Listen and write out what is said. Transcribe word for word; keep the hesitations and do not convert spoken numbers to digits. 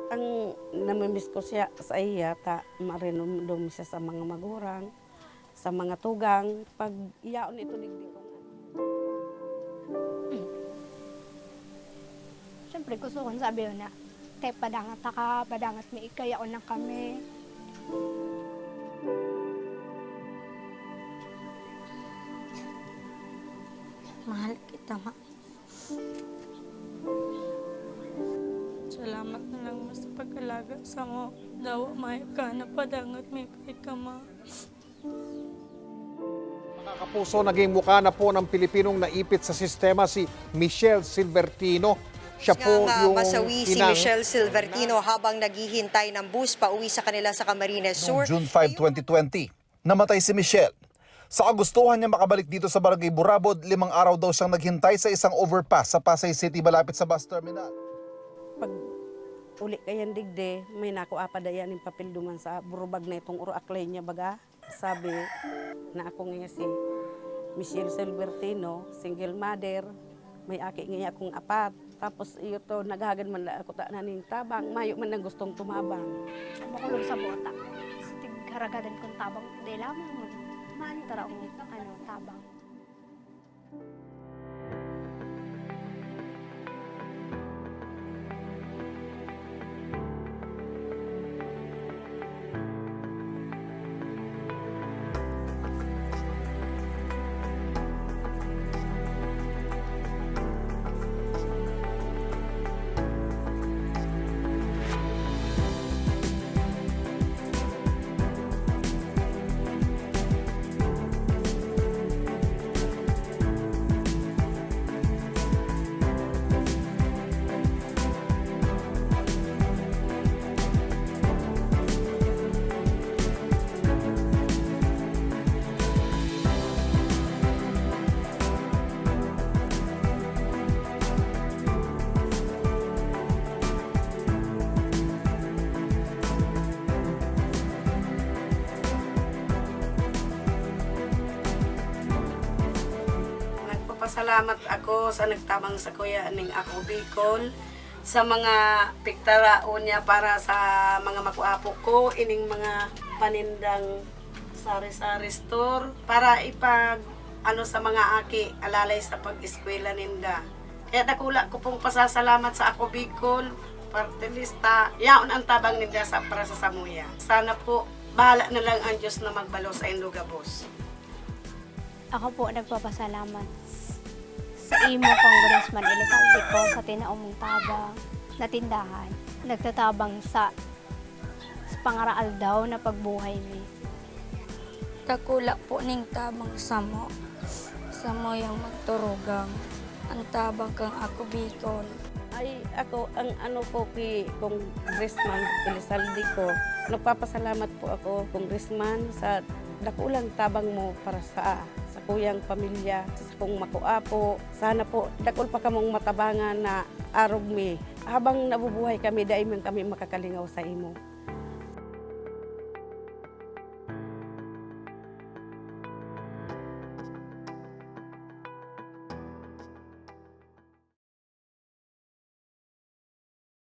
Ang namimiss ko siya sa iya, ta marinumdom siya sa mga magurang, sa mga tugang, pag yaon ito digdi ko. Siyempre, gusto kong sabihin na, "Te, padangat taka, padangat mi ika, yaon na kami." Mahal kita, ma. Salamat na lang, ma, sa pag-alaga sa mo. Dawa, mayo ka na, padangat mi ika, ma. Mga kapuso, naging mukha na po ng Pilipinong naipit sa sistema si Michelle Silvertino. Siya po nga yung masawi si inang Michelle Silvertino habang naghihintay ng bus pauwi sa kanila sa Camarines Sur. Noong June five, twenty twenty, namatay si Michelle. Sa kagustuhan niya makabalik dito sa Barangay Burabod, limang araw daw siyang naghintay sa isang overpass sa Pasay City malapit sa bus terminal. Pag uli kayan digdi, may nakuha pa dayan yung papel duman sa burubag na itong uro aklay niya baga. Sabi na ako nga si Michelle Silvertino, single mother, may aki nga akong apat. Tapos iyo to, naghagad man lang ako ta na ning tabang, mayo man lang gustong tumabang. Makulog sa bota. Sa tigharagadan kong tabang, di lamang man. Tara, ano, tabang. Nagpapasalamat ako sa nagtabang sakuya ning Ako Bicol, sa mga pigtaraon niya para sa mga makuapo ko, ining mga panindang sari-sari store, para ipag-ano sa mga aki, alalay sa pag-eskwela ninda. Kaya dakula ko pong pasasalamat sa Ako Bicol, Parte Lista, yaon ang tabang ninda sa, para sa samuya. Sana po, bahala na lang ang Diyos na magbalo saindo gabos. Ako po nagpapasalamat sa imo, Congressman Elizalde Co, sa tinao mong tabang na tindahan. Nagtatabang sa, sa pangaraaldaw na pagbuhay mi. Dakula po ning tabang samo, samuyang magturugang, ang tabang kang Ako Bicol. Ay, ako, ang ano ko ki Congressman Elizalde Co, nagpapasalamat po ako, Congressman, sa dakulang tabang mo para sa sakuyang pamilya, sa sakong makuapo. Sana po, dakul pa kamong matabangan na arog mi. Habang nabubuhay kami, dai man kami makakalingaw sa imo.